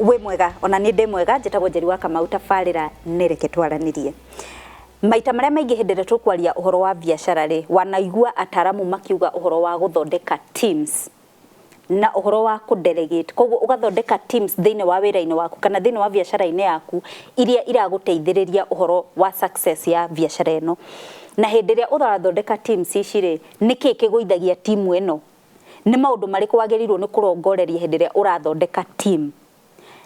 Wĩ mwega? Ona niĩ ndĩ mwega. Njĩtagwo Njeri wa Kamau. Tabarĩra nĩ Reke Twaranĩrie. Maita marĩa maingĩ hĩndĩ ĩrĩa tũkwaria ũhoro wa biacara rĩ, wanaigua ataramu makiuga ũhoro wa gũthondeka teams na ũhoro wa kũ delegate. Koguo ũgathondeka teams thĩinĩ wa wĩra-inĩ waku kana thĩinĩ wa biacara-inĩ yaku iria iragũteithĩrĩria ũhoro wa success ya biacara ĩno. Na hĩndĩ ĩrĩa ũrathondeka teams ici rĩ, nĩkĩ kĩgũithagia timu ĩno? Nĩ maũndũ marĩkũ wagĩrĩirwo nĩ kũrongoreria hĩndĩ ĩrĩa ũrathondeka team?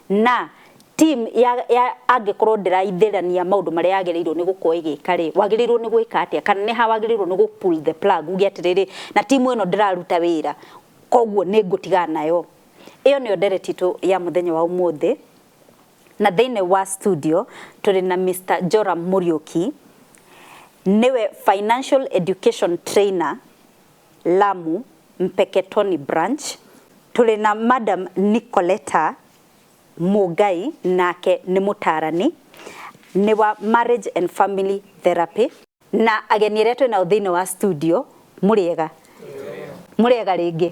Na team ya angĩkorwo ndĩraithĩrania maũndũ marĩa yagĩrĩirwo nĩ gũkorwo ĩgĩka rĩ, wagĩrĩirwo nĩ gwĩka atĩa? Kana nĩ ha wagĩrĩirwo nĩ gũ pull the plug uge atĩrĩrĩ, na timu ĩno ndĩraruta wĩra, koguo nĩ ngũtigana nayo? Ĩyo nĩyo ndereti itũ ya mũthenya wa ũmũthĩ. Na thĩinĩ wa studio tũrĩ na Mr. Joram Muriuki, nĩwe financial education trainer, Lamu Mpeketoni branch. Tũrĩ na Madam Nicoleta Mũngai, nake nĩ mũtarani nĩ wa marriage and family therapy. Na ageni arĩa twĩ nao thĩinĩ wa studio, mũrĩega? Mũrĩega rĩngĩ.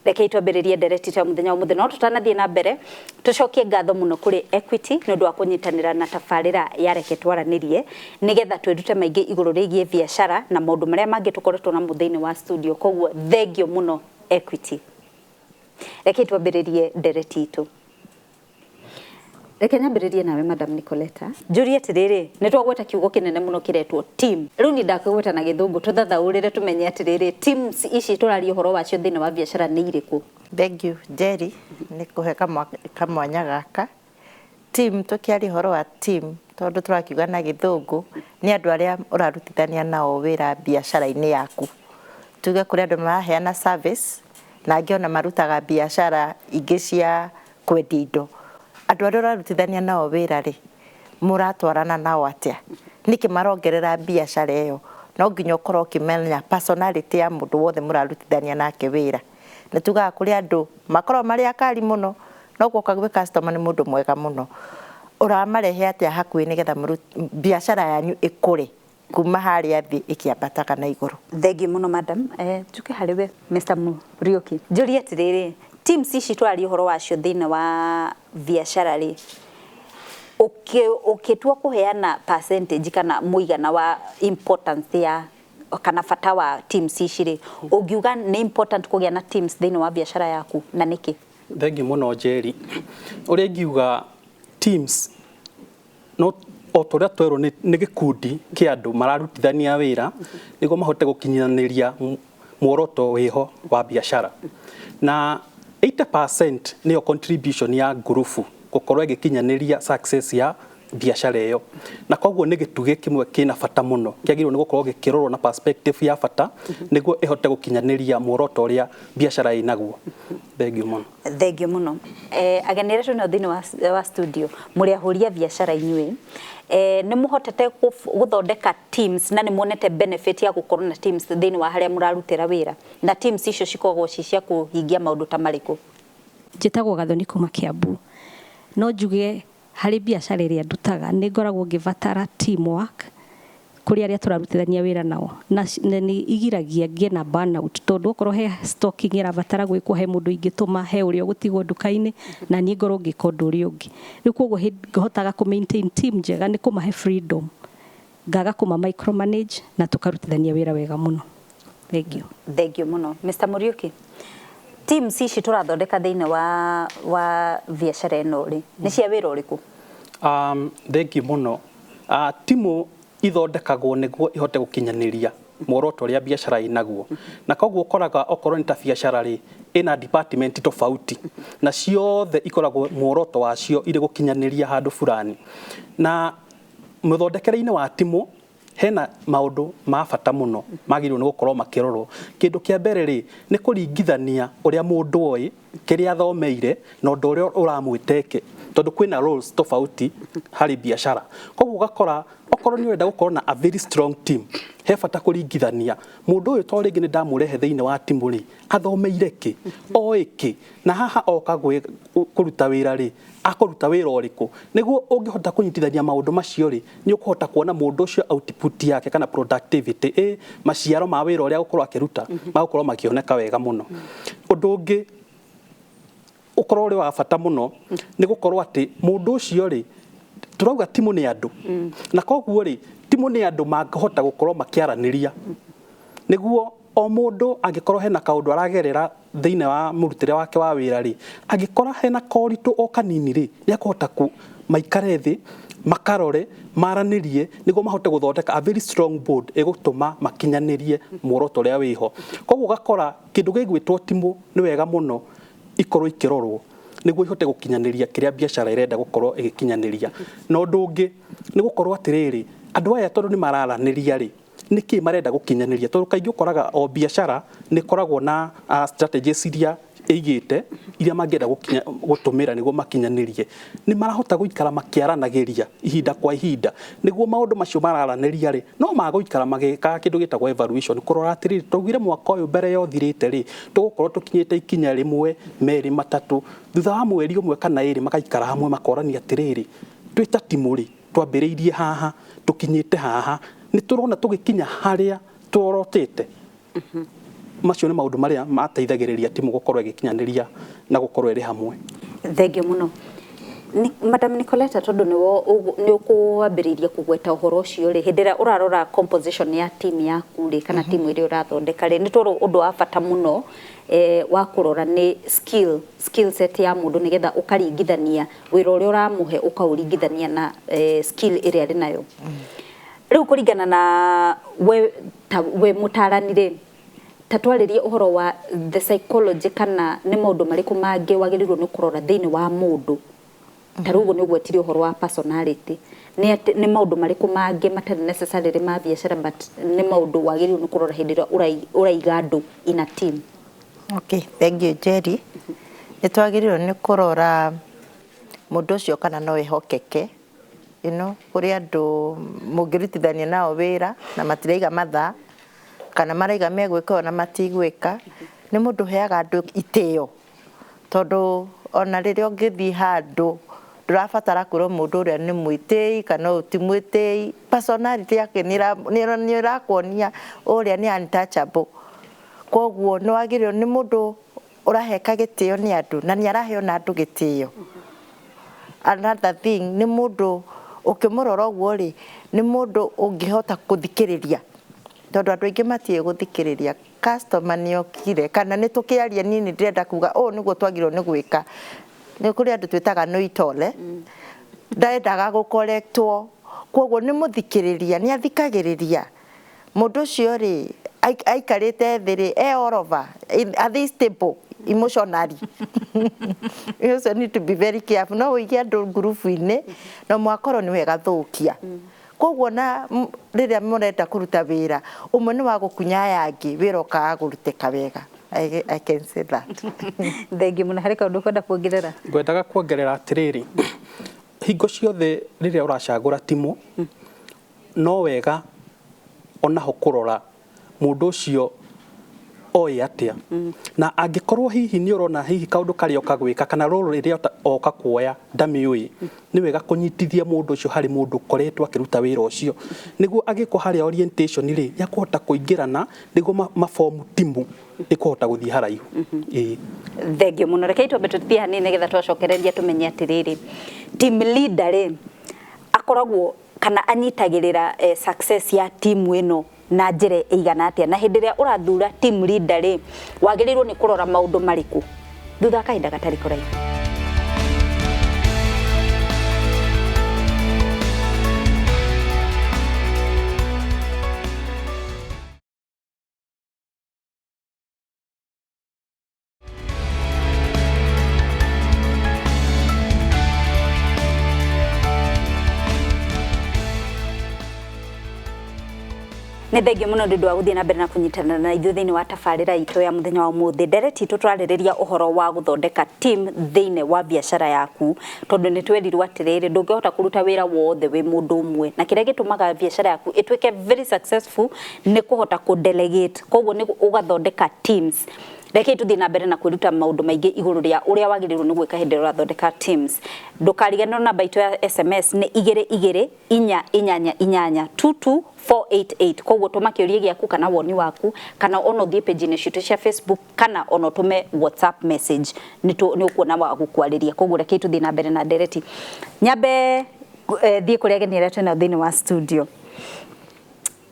Rekei twambĩrĩrie ndereti ta mũthenya wa mũthenya. No tũtanathiĩ na mbere, tũcokie ngatho mũno kũrĩ Equity nĩ ũndũ wa kũnyitanĩra na tabarĩra ya Reke Twaranĩrie, nĩgetha twĩrute maingĩ igũrũ rĩgiĩ biacara na maũndũ marĩa mangĩ tũkoretwo namo thĩinĩ wa studio. Koguo thengio mũno, Equity. Rekei twambĩrĩrie ndereti itũ. Reke nyambĩrĩrie nawe, Madam Nicoleta, njũrie atĩrĩrĩ, nĩ twagweta kiugo kĩnene mũno kĩretwo team. Rĩu niĩ ndakĩgweta na Gĩthũngũ, tũthathaũrĩre tũmenye atĩrĩrĩ, teams ici tũraria ũhoro wacio thĩinĩ wa biacara nĩ irĩkũ? Thank you, Jerry, nĩ kũhe kamwanya gaka. Team, tũkĩaria ũhoro wa team, tondũ tũrakiuga na Gĩthũngũ, nĩ andũ arĩa ũrarutithania nao wĩra biacara-inĩ yaku. Tuge kũrĩ andũ maraheana service na angĩ ona marutaga biacara ingĩ cia kwendia indo. Andũ arĩa ũrarutithania nao wĩra rĩ, mũratwarana nao atĩa? Nĩkĩ marongerera biacara ĩyo? No nginya ũkorwo ũkĩmenya personality ya mũndũ wothe mũrarutithania nake wĩra. Nĩ tugaga kũrĩ andũ makoragwo marĩ akari mũno, no guoka gwĩ customer nĩ mũndũ mwega mũno. Ũramarehe atĩa hakuhĩ nĩgetha biacara yanyu ĩkũre kuma harĩa thĩ ĩkĩambataga na igũrũ? Thengiũ mũno, madam. Njuke harĩ we, Mr. Muriuki, njũrie atĩrĩrĩ, teams ici tũraria ũhoro wacio thĩinĩ wa biacara rĩ, ũkĩtua kũheana percentage kana mũigana wa importance ya kana bata wa teams ici rĩ, ũngiuga nĩ important kũgĩa na teams thĩinĩ wa biacara yaku, na nĩkĩ? Thengiũ mũno, Njeri. Ũrĩa ingiuga, teams no o ta ũrĩa twerwo, nĩ gĩkundi kĩa andũ mararutithania wĩra nĩguo mahote gũkinyanĩria muoroto wĩho wa biacara, na 80% nĩyo contribution ya ngurubu gũkorwo ĩgĩkinyanĩria success ya biacara ĩyo. Na koguo nĩ gĩtugĩ kĩmwe kĩna bata mũno kĩagĩrĩirwo nĩ gũkorwo gĩkĩrorwo na perspective ya bata nĩguo ĩhote gũkinyanĩria muoroto ũrĩa biacara ĩnaguo. Thengiũ mũno. Thengio mũno. Ageni arĩa twĩnao thĩinĩ wa studio, mũrĩ ahũri a biacara inyuĩ, nĩ mũhotete gũthondeka teams na nĩ muonete benefit ya gũkorwo na teams thĩinĩ wa harĩa mũrarutĩra wĩra? Na teams icio cikoragwo ci cia kũhingia maũndũ ta marĩkũ? Njĩtagwo Gathoni kuma Kiambu. No njuge harĩ biacara ĩrĩa ndutaga, nĩ ngoragwo ngĩbatara teamwork kũrĩ arĩa tũrarutithania wĩra nao, na nĩ igiragia ngĩe na burnout, tondũ okorwo he stocking ĩrabatara gwĩkwo, he mũndũ ingĩtũma, he ũrĩa ũgũtigwo nduka-inĩ na niĩ ngorwo ngĩka ũndũ ũrĩa ũngĩ. Rĩu koguo hotaga kũ maintain team njega nĩ kũmahe freedom, ngaga kũma micromanage, na tũkarutithania wĩra wega mũno. Thank you. Thengio mũno. Mr. Muriuki, teams ici tũrathondeka thĩinĩ wa biacara ĩno rĩ, nĩ cia wĩra ũrĩkũ? Thengiũ mũno. Timu ithondekagwo nĩguo ihote gũkinyanĩria muoroto ũrĩa biacara ĩnaguo, na koguo ũkoraga okorwo nĩ ta biacara rĩ, ĩna department tofauti na ciothe ikoragwo muoroto wacio irĩ gũkinyanĩria handũ fulani. Na mũthondekere-inĩ wa timu hena maũndũ ma bata mũno magĩrĩirwo nĩ gũkorwo makĩrorwo. Kĩndũ kĩa mbere rĩ, nĩ kũringithania ũrĩa mũndũ oĩ, kĩrĩa athomeire, na ũndũ ũrĩa ũramwĩta eke, tondũ kwĩna roles tofauti harĩ biacara. Koguo ũgakora okorwo nĩ ũrenda gũkorwo na a very strong team, he bata kũringithania mũndũ ũyũ, to rĩngĩ nĩ ndamũrehe thĩinĩ wa timu rĩ, athomeire kĩ, oĩ kĩ, na haha oka kũruta wĩra rĩ, akũruta wĩra ũrĩkũ. Nĩguo ũngĩhota kũnyitithania maũndũ macio rĩ, nĩ ũkũhota kuona mũndũ ũcio output yake kana productivity, ĩ maciaro ma wĩra ũrĩa agũkorwo akĩruta magũkorwo makĩoneka wega mũno. Ũndũ ũngĩ, Ũkorwo ũrĩ wa bata mũno nĩ gũkorwo atĩ mũndũ ũcio rĩ, tũrauga timu nĩ andũ, na koguo rĩ, timu nĩ andũ mangĩhota gũkorwo makĩaranĩria, nĩguo o mũndũ angĩkorwo hena kaũndũ aragerera thĩinĩ wa mũrutĩre wake wa wĩra rĩ, angĩkora hena koritũ o kanini rĩ, nĩ akũhota ku maikare thĩ, makarore, maranĩrie, nĩguo mahote gũthondeka a very strong board ĩgũtũma makinyanĩrie muoroto ũrĩa wĩho. Koguo ũgakora kĩndũ gĩgwĩtwo timu nĩ wega mũno ikorwo ikĩrorwo nĩguo ihote gũkinyanĩria kĩrĩa biacara ĩrenda gũkorwo ĩgĩkinyanĩria. Na ũndũ ũngĩ nĩ gũkorwo atĩrĩrĩ, andũ aya tondũ nĩ mararanĩria rĩ, nĩkĩ marenda gũkinyanĩria? Tondũ kaingĩ ũkoraga o biacara nĩ ĩkoragwo na strategies iria ĩigĩte, iria mangĩenda gũtũmĩra nĩguo makinyanĩrie. Nĩ marahota gũikara makĩaranagĩria ihinda kwa ihinda, nĩguo maũndũ macio mararanĩria rĩ, no magũikara magĩkaga kĩndũ gĩtagwo evaluation, kũrora atĩrĩrĩ, twaugire mwaka ũyũ mbere ya ũthirĩte rĩ, tũgũkorwo tũkinyĩte ikinya rĩmwe, merĩ, matatũ. Thutha wa mweri ũmwe kana ĩrĩ magaikara hamwe makorania atĩrĩrĩ, twĩ ta timu rĩ, twambĩrĩirie haha, tũkinyĩte haha, nĩ tũrona tũgĩkinya harĩa tuorotete. Macio nĩ maũndũ marĩa mateithagĩrĩria timu gũkorwo ĩgĩkinyanĩria na gũkorwo ĩrĩ hamwe. Thengiũ mũno. Madam Nicoleta, tondũ nĩ ũkwambĩrĩirie kũgweta ũhoro ũcio rĩ, hĩndĩ ĩrĩa ũrarora composition ya team yaku rĩ, kana timu ĩrĩa ũrathondeka rĩ, nĩ tondũ ũndũ wa bata mũno wa kũrora nĩ skill set ya mũndũ, nĩgetha ũkaringithania wĩra ũrĩa ũramũhe, ũkaũringithania na skill ĩrĩa arĩ nayo. Rĩu kũringana na we ta we mũtarani rĩ, ta twarĩrie ũhoro wa the psychology, kana nĩ maũndũ marĩkũ mangĩ wagĩrĩirwo nĩ kũrora thĩinĩ wa mũndũ. Ta rĩu ũguo nĩ ũgwetire ũhoro wa personality, nĩ atĩ nĩ maũndũ marĩkũ mangĩ matarĩ necessarily ma biacara, but nĩ maũndũ wagĩrĩirwo nĩ kũrora hĩndĩ ĩrĩa ũraiga andũ in a team? Okay, thank you, Jerry. Nĩ twagĩrĩirwo nĩ kũrora mũndũ ũcio kana no ehokeke. Kũrĩ andũ mũngĩrutithania nao wĩra na matiraiga mathaa, kana maraiga megwĩka ona matigwĩka. Nĩ mũndũ ũheaga andũ itĩo, tondũ ona rĩrĩa ũngĩthiĩ handũ ndũrabatara kwĩrwo mũndũ ũrĩa nĩ mwĩtĩi kana ũyũ ti mwĩtĩi. Personality yake nĩ ĩrakuonia ũrĩa nĩ untouchable. Koguo nĩ wagĩrĩirwo nĩ mũndũ ũraheka gĩtĩo nĩ andũ na nĩ araheo na andũ gĩtĩo. Another thing, nĩ mũndũ ũkĩmũrora ũguo rĩ, nĩ mũndũ ũngĩhota gũthikĩrĩria, tondũ andũ aingĩ matiũĩ gũthikĩrĩria. Customer nĩ okire kana nĩ tũkĩaria, niĩ nĩ ndĩrenda kuga ũũ nĩguo twagĩrĩirwo nĩ gwĩka. Nĩ kũrĩ andũ twĩtaga no itole, ndendaga gũkorektwo. Koguo nĩ mũthikĩrĩria, nĩ athikagĩrĩria mũndũ ũcio rĩ, aikarĩte thĩ rĩ, e all over, are they stable emotionally? You also need to be very careful. No ũige andũ ngurubu-inĩ no mwakorwo nĩ wega thũkia. Koguo na rĩrĩa mũrenda kũruta wĩra ũmwe nĩ wa gũkunya aya angĩ, wĩra ũkaga kũrutĩka wega. I can say that. Thengiũ mũno. Harĩ kaũndũ ũkwenda kuongerera? Ngwendaga kuongerera atĩrĩrĩ, hingo ciothe rĩrĩa ũracagũra timu, no wega onaho kũrora mũndũ ũcio oĩ atĩa, na angĩkorwo hihi nĩ ũrona hihi kaũndũ karĩa oka gwĩka kana role ĩrĩa oka kuoya ndamĩũĩ, nĩ wega kũnyitithia mũndũ ũcio harĩ mũndũ ũkoretwo akĩruta wĩra ũcio, nĩguo agĩkwo harĩa orientation rĩ, nĩ akũhota kũingĩrana, nĩguo mabomu timu ĩkũhota gũthiĩ haraihu. Ĩĩ. Thengiũ mũno. Rekei twambe tũthiĩ hanini nĩgetha twacokereria tũmenye atĩrĩrĩ, team leader rĩ, akoragwo kana anyitagĩrĩra success ya timu ĩno na njĩra ĩigana atĩa, na hĩndĩ ĩrĩa ũrathura team leader rĩ, wagĩrĩirwo nĩ kũrora maũndũ marĩkũ? Thutha wa kahinda gatarĩ kũraihu. Nĩ thengiũ mũno nĩ ũndũ wa gũthiĩ na mbere na kũnyitanĩra na ithuĩ thĩinĩ wa tabarĩra itũ ya mũthenya wa ũmũthĩ. Ndereti itũ tũrarĩrĩria ũhoro wa gũthondeka team thĩinĩ wa biacara yaku, tondũ nĩ twerirwo atĩrĩrĩ, ndũngĩhota kũruta wĩra wothe wĩ mũndũ ũmwe, na kĩrĩa gĩtũmaga biacara yaku ĩtuĩke very successful nĩ kũhota kũ delegate. Koguo nĩ ũgathondeka teams. Reke tũthiĩ na mbere na kwĩruta maũndũ maingĩ igũrũ rĩa ũrĩa wagĩrĩirwo nĩ gwĩka hĩndĩ ĩrĩa ũrathondeka teams. Ndũkariganĩrwo namba itũ ya SMS nĩ 22488, 22488. Koguo tũma kĩũria gĩaku kana woni waku, kana ona ũthiĩ page-inĩ citũ cia Facebook, kana ona ũtũme WhatsApp message, nĩ ũkuona wa gũkwarĩria. Koguo reke tũthiĩ na mbere na ndereti. Nyambe thiĩ kũrĩa ageni arĩa twĩnao thĩinĩ wa studio.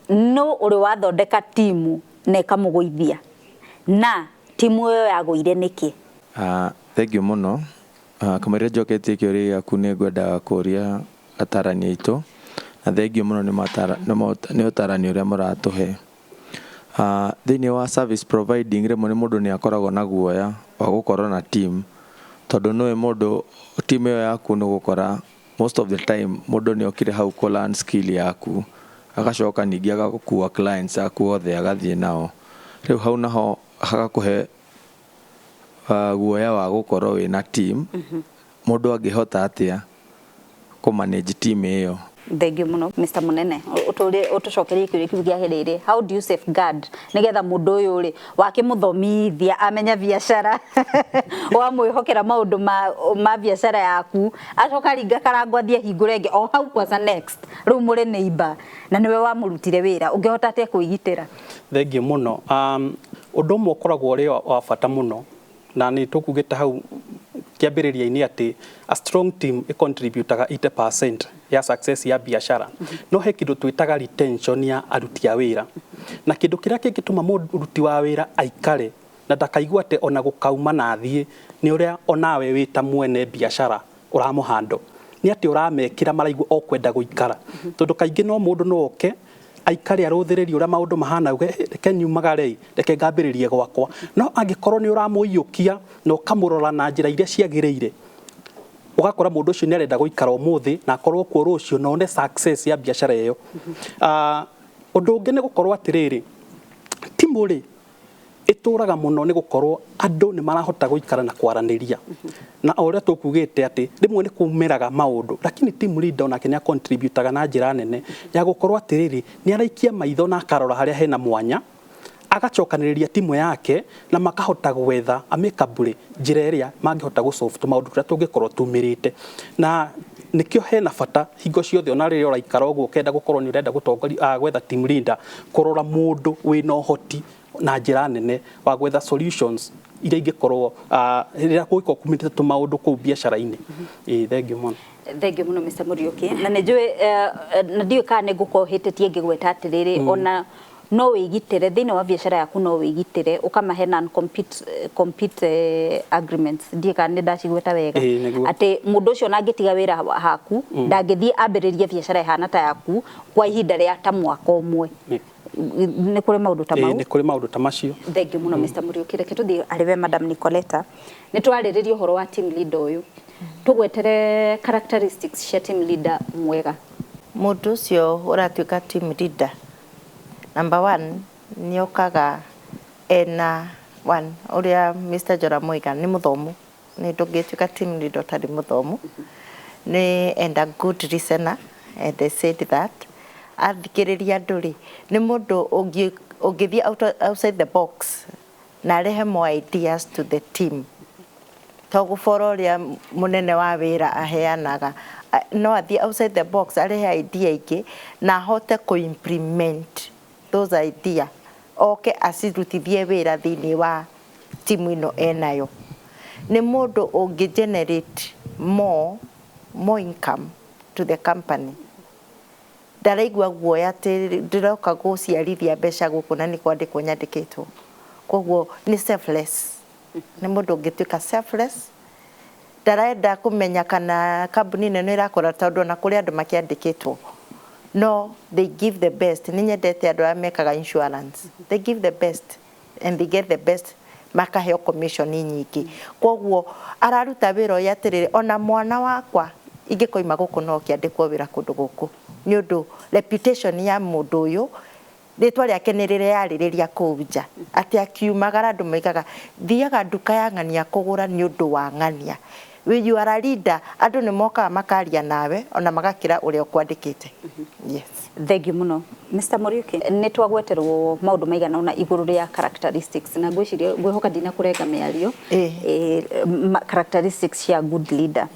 No ũrĩ wathondeka timu na ĩkamũgũithia, na timu ĩyo yagũire nĩkĩ? Thank you mũno. Kamũira njoketie kĩũria gĩaku, nĩ ngwendaga kũria atarani aitũ, na thank you mũno nĩ ũtarani ũrĩa mũratũhe. Thĩinĩ wa service providing, rĩmwe nĩ mũndũ nĩ akoragwo na guoya wa gũkorwo na team, tondũ nĩũĩ mũndũ team ĩyo yaku nĩ ũgũkora most of the time mũndũ nĩ okire hau kũ learn skill yaku, agacoka ningĩ agakua clients aku othe agathiĩ nao. Rĩu hau naho hagakũhe guoya wa gũkorwo wĩna team. Mũndũ angĩhota atĩa kũ manage team ĩyo? Thank you mũno, Mr. Munene. Ũtũrie ũtũcokerie kĩũria kĩu gĩa rĩrĩ, how do you safeguard nĩgetha mũndũ ũyũ rĩ wakĩmũthomithia amenya biacara, wamwĩhokera maũndũ ma biacara yaku, acoka ringa karango athiĩ ahingũre ĩngĩ o hau kwanza next, rĩu mũrĩ neighbor na nĩwe wamũrutire wĩra, ũngĩhota atĩa kwĩgitĩra? Thengiũ mũno. Ũndũ ũmwe ũkoragwo ũrĩ wa bata mũno, na nĩ tũkugĩte hau kĩambĩrĩria-inĩ atĩ a strong team ĩcontributaga 80% ya success ya biacara. No he kĩndũ twĩtaga retention ya aruti a wĩra, na kĩndũ kĩrĩa kĩngĩtũma mũruti wa wĩra aikare na ndakaigua atĩ ona gũkauma na athiĩ nĩ ũrĩa onawe wĩ ta mwene biacara ũramũhandle, nĩ atĩ ũramekĩra maraigua o kwenda gũikara. Tondũ kaingĩ no mũndũ no oke aikare arũthĩrĩrie ũrĩa maũndũ mahana, auge, "Eh, reke nyumagare, reke ngambĩrĩrie gwakwa." No angĩkorwo nĩ ũramũiyũkia na ũkamũrora na njĩra iria ciagĩrĩire, ũgakora mũndũ ũcio nĩ arenda gũikara ũmũthĩ na akorwo kuo rũciũ na one success ya biacara ĩyo. Ũndũ ũngĩ nĩ gũkorwo atĩrĩrĩ, timu rĩ ĩtũraga mũno nĩ gũkorwo andũ nĩ marahota gũikara na kwaranĩria, na o ũrĩa tũkugĩte atĩ rĩmwe nĩ kumĩraga maũndũ, lakini team leader onake nĩ acontributaga na njĩra nene ya gũkorwo atĩrĩrĩ, nĩ araikia maitho na akarora harĩa hena mwanya, agacokanĩrĩria timu yake na makahota gwetha amicably njĩra ĩrĩa mangĩhota gũsolve tũmaũndũ tũrĩa tũngĩkorwo tumĩrĩte. Na nĩkĩo hena bata hingo ciothe, ona rĩrĩa ũraikara ũguo ũkenda gũkorwo nĩ ũrenda gũtongoria, gwetha team leader, kũrora mũndũ wĩna ũhoti na njĩra nene wa gwetha solutions iria ingĩkorwo rĩrĩa kũngĩkorwo kumĩrĩte tũmaũndũ kũu biacara-inĩ. Ĩĩ, thank you mũno. Thank you mũno, Mr. Muriuki. Na nĩ njũĩ na ndiũĩ kana nĩ ngũkorwo hĩtĩtie ngĩgweta atĩrĩrĩ, ona no wĩgitĩre thĩinĩ wa biacara yaku, no wĩgitĩre ũkamahe non compete agreements. Ndiũĩ kana nĩ ndacigweta wega. Ĩĩ, nĩguo. Atĩ mũndũ ũcio ona angĩtiga wĩra haku, ndangĩthiĩ ambĩrĩrie biacara ĩhana ta yaku kwa ihinda rĩa ta mwaka ũmwe. Nĩ kũrĩ maũndũ ta mau? Nĩ kũrĩ maũndũ ta macio. Thank you mũno, Mr. Muriuki. Reke tũthiĩ arĩ we Madam Nicoleta. Nĩ twarĩrĩria ũhoro wa team leader ũyũ, tũgwetere characteristics cia team leader mwega. Mũndũ ũcio ũratuĩka team leader, number one, nĩ okaga ena one ũrĩa Mr. Joram oiga, nĩ mũthomu. Nĩ ndũngĩtuĩka team leader ũtarĩ mũthomu. Nĩ and a good listener, and I said that athikĩrĩria andũ rĩ, nĩ mũndũ ũngĩthiĩ outside the box na arehe more ideas to the team, to gũbora ũrĩa mũnene wa wĩra aheanaga. No athiĩ outside the box, arehe idea ingĩ na ahote kũ-implement those idea, oke acirutithie wĩra thĩinĩ wa timu ĩno enayo. Nĩ mũndũ ũngĩ generate more income to the company. Ndaraigua guoya atĩ ndĩroka gũciarithia mbeca gũkũ na nĩ kwandĩkwo nyandĩkĩtwo. Koguo nĩ selfless, nĩ mũndũ ũngĩtuĩka selfless. Ndarenda kũmenya kana kambuni ĩno nĩ ĩrakũra, tondũ ona kũrĩ andũ makĩandĩkĩtwo, no they give the best. Nĩ nyendete andũ arĩa mekaga insurance. They give the best and they get the best, makaheo commission nyingĩ. Koguo araruta wĩra ũyũ atĩrĩrĩ, ona mwana wakwa ingĩkoima gũkũ no kĩandĩkwo wĩra kũndũ gũkũ, nĩ ũndũ reputation ya mũndũ ũyũ, rĩtwa rĩake nĩ rĩreyarĩrĩria kũu nja, atĩ akiumagara andũ moigaga, "Thiaga nduka ya ng'ania kũgũra nĩ ũndũ wa ng'ania." You are a leader, andũ nĩ mokaga makaria nawe ona magakĩra ũrĩa ũkwandĩkĩte. Yes. Thank you muno, Mr. Muriuki. Nĩ twagweterwo maũndũ maigana ũna igũrũ rĩa characteristics, na ngwĩciria ngwĩhoka ndinakũrenga mĩario. Characteristics cia good leader,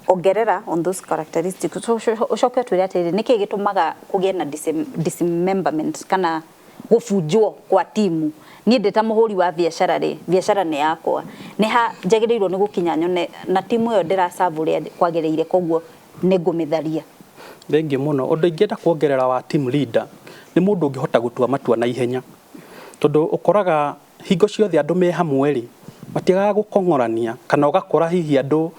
ongerera on those characteristics, ũcoke ũtwĩre atĩrĩrĩ, nĩkĩ gĩtũmaga kũgĩe na dismemberment kana gũbunjwo kwa timu? Niĩ ndĩ ta mũhũri wa biacara rĩ, biacara nĩ yakwa, nĩ ha njagĩrĩirwo nĩ gũkinya nyone na timu ĩyo ndĩracabu ũrĩa kwagĩrĩire, koguo nĩ ngũmĩtharia? Thengiũ mũno. Ũndũ ingĩenda kuongerera wa team leader nĩ mũndũ ũngĩhota gũtua matua na ihenya, tondũ ũkoraga hingo ciothe andũ me hamwe rĩ, matiagaga gũkong'orania, kana ũgakora hihi andũ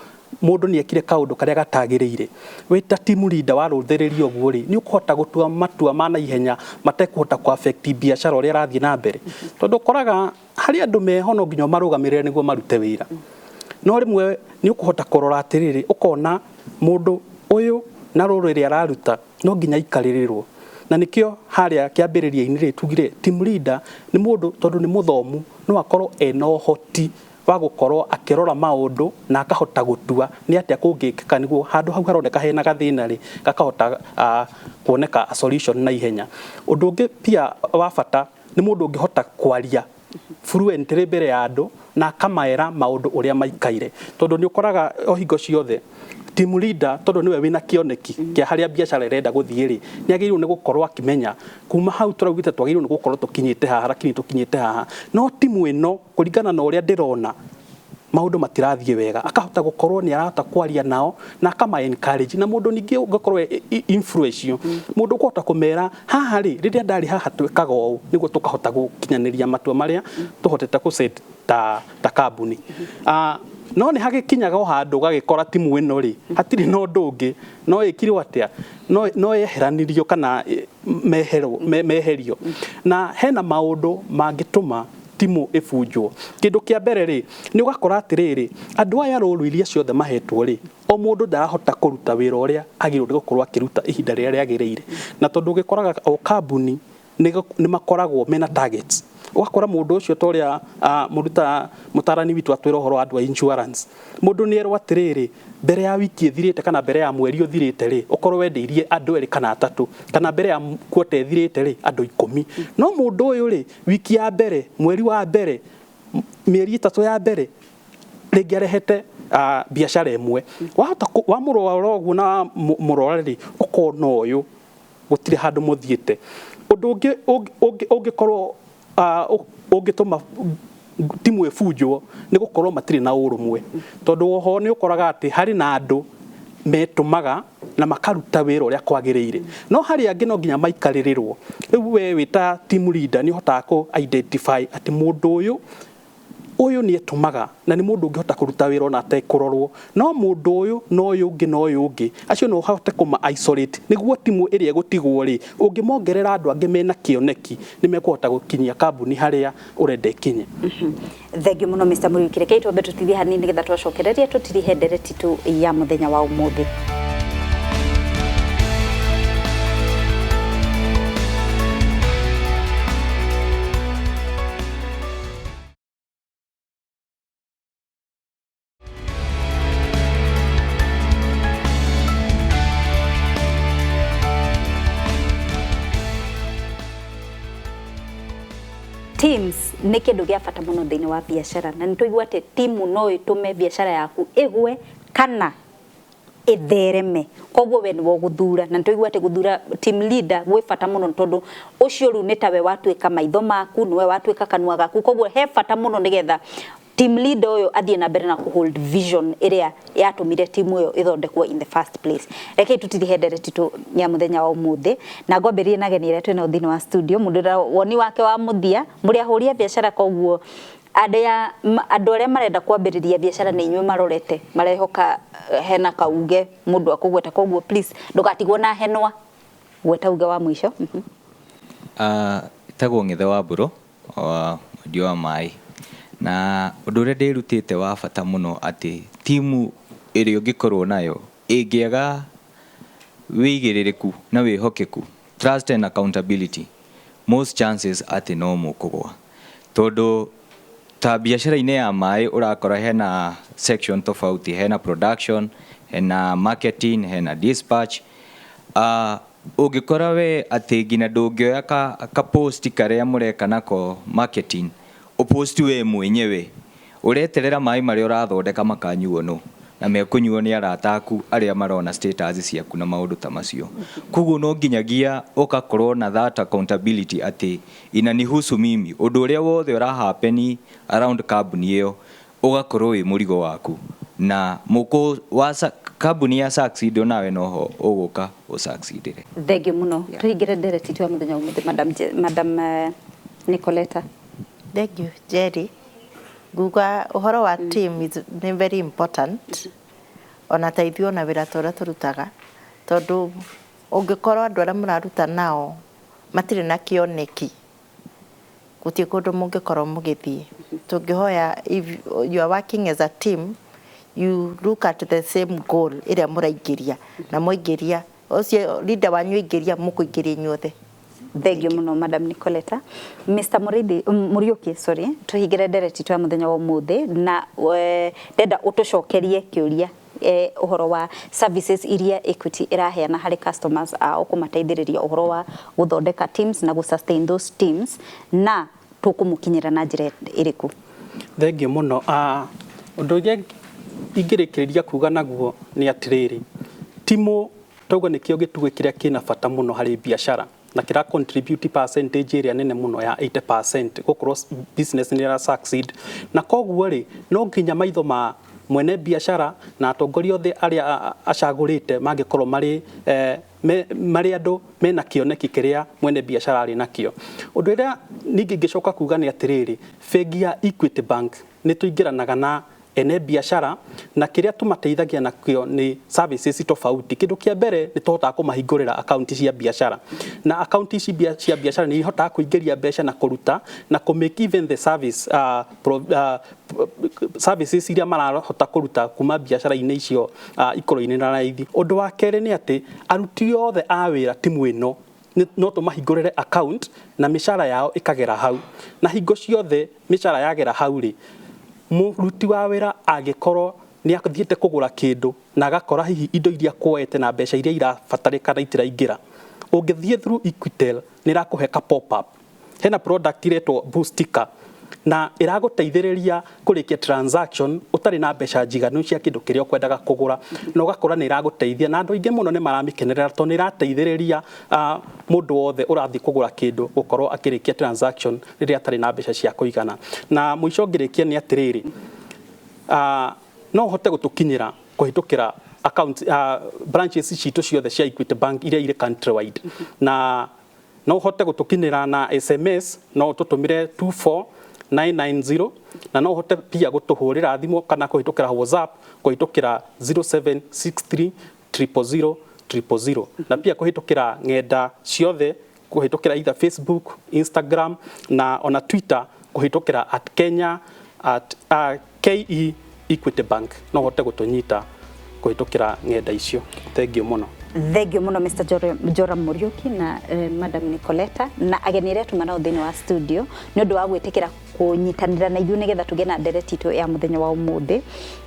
mũndũ nĩ ekire kaũndũ karĩa gatagĩrĩire. Wĩ ta team leader warũthĩrĩria ũguo rĩ, nĩ ũkũhota gũtua matua ma naihenya matekũhota kũ affect biacara ũrĩa ĩrathiĩ na mbere, tondũ ũkoraga harĩ andũ meho no nginya ũmarũgamĩrĩre nĩguo marute wĩra, no rĩmwe nĩ ũkũhota kũrora atĩrĩrĩ, ũkona mũndũ ũyũ na rũrũ rĩrĩa araruta no nginya aikarĩrĩrwo. Na nĩkĩo harĩa kĩambĩrĩria-inĩ rĩ tugire team leader nĩ mũndũ, tondũ nĩ mũthomu, no akorwo ena ũhoti wa gũkorwo akĩrora maũndũ na akahota gũtua nĩ atĩa kũngĩkĩka nĩguo handũ hau haroneka hena gathĩna rĩ, gakahota kuoneka a solution na ihenya. Ũndũ ũngĩ pia wa bata nĩ mũndũ ũngĩhota kwaria fluently mbere ya andũ na akamaera maũndũ ũrĩa maikaire, tondũ nĩ ũkoraga o hingo ciothe team leader, tondũ nĩwe wĩna kĩoneki kĩa harĩa biacara ĩrenda gũthiĩ rĩ, nĩ agĩrĩirwo nĩ gũkorwo akĩmenya kuma hau tũraugĩte twagĩrĩirwo nĩ gũkorwo tũkinyĩte haha, lakini tũkinyĩte haha no timu ĩno kũringana na ũrĩa ndĩrona maũndũ matirathiĩ wega, akahota gũkorwo nĩ arahota kwaria nao na akama encourage. Na mũndũ ningĩ ũngĩkorwo influential, mũndũ ũkũhota kũmera haha rĩ, rĩrĩa ndarĩ haha twĩkaga ũũ nĩguo tũkahota gũkinyanĩria matua marĩa tũhotete kũ set ta kambuni. No nĩ hagĩkinyaga o handũ ũgagĩkora timu ĩno rĩ, hatirĩ na ũndũ ũngĩ no ĩkirwo atĩa, no yeheranirio kana meherwo, meherio. Na hena maũndũ mangĩtũma timu ĩbunjwo. Kĩndũ kĩa mbere rĩ, nĩ ũgakora atĩrĩrĩ, andũ aya rũru iria ciothe mahetwo rĩ, o mũndũ ndarahota kũruta wĩra ũrĩa agĩrĩirwo nĩ gũkorwo akĩruta ihinda rĩrĩa rĩagĩrĩire. Na tondũ ũgĩkoraga o kambuni nĩ makoragwo mena targets, ũgakora mũndũ ũcio ta ũrĩa mũruta mũtarani witũ atwĩra ũhoro wa andũ a insurance, mũndũ nĩ erwo atĩrĩrĩ, mbere ya wiki ĩthirĩte kana mbere ya mweri ũthirĩte rĩ, ũkorwo wendeirie andũ erĩ kana atatũ, kana mbere ya quarter ĩthirĩte rĩ, andũ 10. No mũndũ ũyũ rĩ, wiki ya mbere, mweri wa mbere, mĩeri 3 ya mbere, rĩngĩ arehete biacara ĩmwe. Wahota wamũrora ũguo na mũrora rĩ, ũkona ũyũ gũtirĩ handũ mũthiĩte. Ũndũ ũngĩ ũngĩkorwo ũngĩtũma timu ĩbunjwo nĩ gũkorwo matirĩ na ũrũmwe, tondũ oho nĩ ũkoraga atĩ harĩ na andũ metũmaga na makaruta wĩra ũrĩa kwagĩrĩire, no harĩ angĩ no nginya maikarĩrĩrwo. Rĩu we wĩ ta team leader nĩ ũhotaga kũ identify atĩ mũndũ ũyũ ũyũ nĩ etũmaga na nĩ mũndũ ũngĩhota kũruta wĩra ona atekũrorwo, no mũndũ ũyũ na ũyũ ũngĩ na ũyũ ũngĩ, acio no ũhote kũma isolate nĩguo timu ĩrĩa ĩgũtigwo rĩ, ũngĩmongerera andũ angĩ mena kĩoneki nĩ mekũhota gũkinyia kambuni harĩa ũrenda ĩkinye. Thank you mũno, Mr. Muriuki. Rekei twambe tũtithie hanini nĩgetha twacokereria tũtirihe ndereti tu ya mũthenya wa ũmũthĩ. Teams nĩ kĩndũ gĩa bata mũno thĩinĩ wa biacara, na nĩ tũigua atĩ timu no ĩtũme biacara yaku ĩgwe kana ĩthereme, koguo we nĩwe ũgũthura. Na nĩ tũigua atĩ gũthura team leader gwĩ bata mũno, tondũ ũcio rĩu nĩ tawe watuĩka maitho maku, nĩwe watuĩka kanua gaku, koguo he bata mũno nĩgetha team leader ũyũ athiĩ na mbere na kũ hold vision ĩrĩa yatũmire timu ĩyo ĩthondekwo in the first place. Rekei tũtirihe ndereti tu ya mũthenya wa ũmũthĩ, na ngwambĩrĩrie na ageni arĩa twĩnao thĩinĩ wa studio. Mũndũ ũrĩa woni wake wa mũthia, mũrĩ ahũri a biacara, koguo andũ arĩa marenda kwambĩrĩria biacara nĩ inyuĩ marorete, marehoka hena kauge mũndũ akũgweta, koguo please ndũgatigwo na henwa, gweta uge wa mũico. Ĩtagwo Ng'ethe wa Mbũrũ wa mwendia wa maĩ, na ũndũ ũrĩa ndĩrutĩte wa bata mũno atĩ timu ĩrĩa ũngĩkorwo nayo ĩngĩaga wĩigĩrĩrĩku na wĩhokeku, trust and accountability, most chances atĩ no mũkũgwa, tondũ Ta biacara-inĩ ya maĩ, ũrakora hena section tofauti, hena production, hena marketing, hena dispatch. Ũngĩkora we atĩ nginya ndũngĩoya ka post karĩa mũreka nako marketing, ũpost we mwenyewe, ũreterera maĩ marĩa ũrathondeka makanyuo no na mekũnyuo nĩ arata aku arĩa marona status ciaku na maũndũ ta macio. Koguo no nginyagia ũgakorwo na that accountability atĩ inanihusu mimi, ũndũ ũrĩa wothe ũra happen around kambuni ĩyo ũgakorwo wĩ mũrigo waku, na mũkũ wa kambuni ya succeed, onawe noho ũgũka ũsucceedire. Thengiũ mũno. Tũhingĩre ndereti itũ ya mũthenya wa ũmũthĩ, Madam Nicoleta. Thank you, Jerry. Nguga ũhoro wa team is nĩ very important, ona ta ithuĩ, ona wĩra ta ũrĩa tũrutaga, tondũ ũngĩkorwo andũ arĩa mũraruta nao matirĩ na kĩoneki, gũtirĩ kũndũ mũngĩkorwo mũgĩthiĩ. Tũngĩhoya, if you are working as a team, you look at the same goal ĩrĩa mũraingĩria, na mwaingĩria, ũcio leader wanyu aingĩria, mũkũingĩria inyuothe. Thengiũ mũno, Madam Nicoleta. Mr Murithi, Muriuki, sorry, tũhingĩre ndereti itũ ya mũthenya wa ũmũthĩ na ndenda ũtũcokerie kĩũria, ũhoro wa services iria Equity ĩraheana harĩ customers ao kũmateithĩrĩria ũhoro wa gũthondeka teams na gũ sustain those teams, na tũkũmũkinyĩra na njĩra ĩrĩkũ? Thengiũ mũno. Ũndũ ũrĩa ingĩrĩkĩrĩria kuga naguo nĩ atĩrĩrĩ, timu tauga nĩkĩo gĩtugĩ kĩrĩa kĩna bata mũno harĩ biacara na kĩra contribute percentage ĩrĩa nene mũno ya 80% gũkorwo business nĩ ĩra succeed. Na koguo rĩ, no nginya maitho ma mwene biacara na atongoria othe arĩa acagũrĩte mangĩkorwo marĩ marĩ andũ mena kĩoneki kĩrĩa mwene biacara arĩ nakĩo. Ũndũ ũrĩa ningĩ ingĩcoka kuga nĩ atĩrĩrĩ, bengi ya Equity Bank nĩ tũingĩranaga na ene biacara, na kĩrĩa tũmateithagia nakĩo nĩ services tofauti. Kĩndũ kĩa mbere, nĩ tũhotaga kũmahingũrĩra akaunti cia biacara, na akaunti ici cia biacara nĩ ihotaga kũingĩria mbeca na kũruta na kũ make even the service services iria marahota kũruta kuma biacara-inĩ icio ikorwo-inĩ na raithi. Ũndũ wa kerĩ nĩ atĩ aruti othe a wĩra timu ĩno no tũmahingũrĩre account na mĩcara yao ĩkagera hau, na hingo ciothe mĩcara yagera hau rĩ, mũruti wa wĩra angĩkorwo nĩ athiĩte kũgũra kĩndũ na agakora hihi indo iria kuoete na mbeca iria irabatarĩkana itiraingĩra, ũngĩthiĩ through Equitel nĩ ĩrakũhe ka pop up. Hena product iretwo Boostika na ĩragũteithĩrĩria kũrĩkia transaction ũtarĩ na mbeca njiganu cia kĩndũ kĩrĩa ũkwendaga kũgũra, na ũgakora nĩ ĩragũteithia, na andũ aingĩ mũno nĩ maramĩkenerera tondũ nĩ ĩrateithĩrĩria mũndũ wothe ũrathiĩ kũgũra kĩndũ gũkorwo akĩrĩkia transaction rĩrĩa atarĩ na mbeca cia kũigana. Na mũico ngĩrĩkia nĩ atĩrĩrĩ, no ũhote gũtũkinyĩra kũhĩtũkĩra account branches citũ ciothe cia Equity Bank iria irĩ countrywide, na no ũhote gũtũkinyĩra na SMS, no ũtũtũmĩre 24990, na no ũhote pia gũtũhũrĩra thimũ kana kũhĩtũkĩra WhatsApp kũhĩtũkĩra 0763 000 000, na pia kũhĩtũkĩra ng'enda ciothe, kũhĩtũkĩra either Facebook, Instagram na ona Twitter, kũhĩtũkĩra at Kenya at KE Equity Bank, no ũhote gũtũnyita kũhĩtũkĩra ng'enda icio. Thengiũ mũno. Thengiũ mũno, Mr Joram Muriuki na Madam Nicoleta na ageni arĩa tuma nao thĩinĩ wa studio, nĩ ũndũ wa gwĩtĩkĩra kũnyitanĩra na ithuĩ nĩgetha tũgĩe na ndereti itũ ya mũthenya wa ũmũthĩ.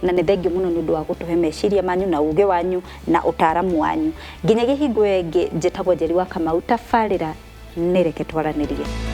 Na nĩ thengiũ mũno nĩ ũndũ wa gũtũhe meciria manyu na ũgĩ wanyu na ũtaaramu wanyu. Nginyagia hingo ĩyo ĩngĩ, njĩtagwo Njeri wa Kamau. Tabarĩra nĩ Reke Twaranĩrie.